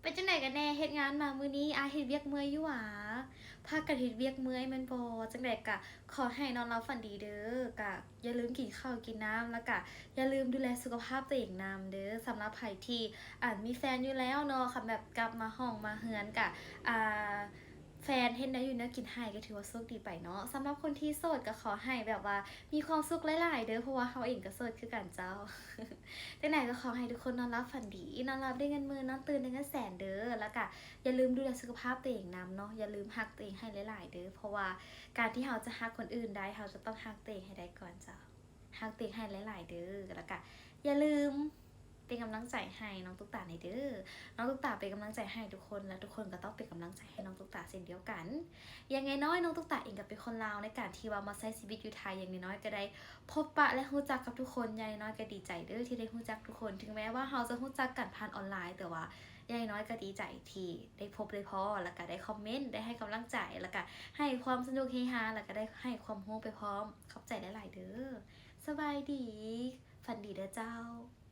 ປັນຈັ່ງໃດກັນແດ່? ເຮັດງານມາມື້ນີ້ ອາຍເຮັດວຽກເມື່ອຍຢູ່ຫວາ? ພາກັນເຮັດວຽກເມື່ອຍແມ່ນບໍ່? ຈັ່ງໃດກະຂໍໃຫ້ນອນຫຼັບຝັນດີເດີ. ກະຢ່າລືມກິນເຂົ້າກິນນ້ຳ ແລ້ວກະຢ່າລືມດູແລສຸຂະພາບຕົວເອງນຳເດີ. ສຳລັບໃຜທີ່ ອັນ ມີແຟນຢູ່ແລ້ວເນາະ ຄັນແບບກັບມາຫ້ອງມາເຮືອນກະ ອ່າ ແຟນເຮັດແນວຢູ່ແນວກິນໃຫ້ ກໍຖືວ່າໂຊກດີໄປເນາະ. ສຳລັບຄົນທີ່ໂສດກໍຂໍໃຫ້ແບບວ່າມີຄວາມສຸກຫຼາຍໆເດີ ເພາະວ່າເຮົາເອງກໍໂສດຄືກັນເຈົ້າ. ຈັ່ງໃດກໍຂໍໃຫ້ທຸກຄົນນອນຫຼັບຝັນດີ, ນອນຫຼັບໄດ້ເງິນໝື່ນ, ນອນຕື່ນໄດ້ເງິນແສນເດີ. ແລ້ວກະຢ່າລືມດູແລສຸຂະພາບຕົວເອງນຳເນາະ, ຢ່າລືມຮັກຕົວເອງໃຫ້ຫຼາຍໆເດີ. ເພາະວ່າການທີ່ເຮົາຈະຮັກຄົນອື່ນໄດ້ ເຮົາຈະຕ້ອງຮັກຕົວເອງໃຫ້ໄດ້ກ່ອນເຈົ້າ. ຮັກຕົວເອງໃຫ້ຫຼາຍໆເດີ. ແລ້ວກະຢ່າລືມ ເປັນກຳລັງໃຈໃຫ້ນ້ອງຕຸກຕາແດ່ເດີ. ນ້ອງຕຸກຕາເປັນກຳລັງໃຈໃຫ້ທຸກຄົນ ແລະ ທຸກຄົນກໍຕ້ອງເປັນກຳລັງໃຈໃຫ້ນ້ອງຕຸກຕາເຊັ່ນດຽວກັນ. ຢ່າງໜ້ອຍໆ ນ້ອງຕຸກຕາເອງກໍເປັນຄົນລາວ ໃນການທີ່ວ່າມາໃຊ້ຊີວິດຢູ່ໄທ ຢ່າງໜ້ອຍໆກໍໄດ້ພົບປະ ແລະ ຮູ້ຈັກກັບທຸກຄົນ. ຢ່າງໜ້ອຍໆກໍດີໃຈເດີ ທີ່ໄດ້ຮູ້ຈັກທຸກຄົນ ເຖິງແມ້ວ່າເຮົາຈະຮູ້ຈັກກັນຜ່ານອອນລາຍ ແຕ່ວ່າຢ່າງໜ້ອຍໆກໍດີໃຈທີ່ໄດ້ພົບໄດ້ພໍ້ ແລ້ວກໍໄດ້ຄອມເມັນ ໄດ້ໃຫ້ກຳລັງໃຈ ແລ້ວກໍໃຫ້ຄວາມສະໜຸກເຮຮາ ແລ້ວກໍໄດ້ໃຫ້ຄວາມຮູ້ໄປພ້ອມ. ຂອບໃຈຫຼາຍໆເດີ. ສະບາຍດີ. ຝັນດີເດີເຈົ້າ.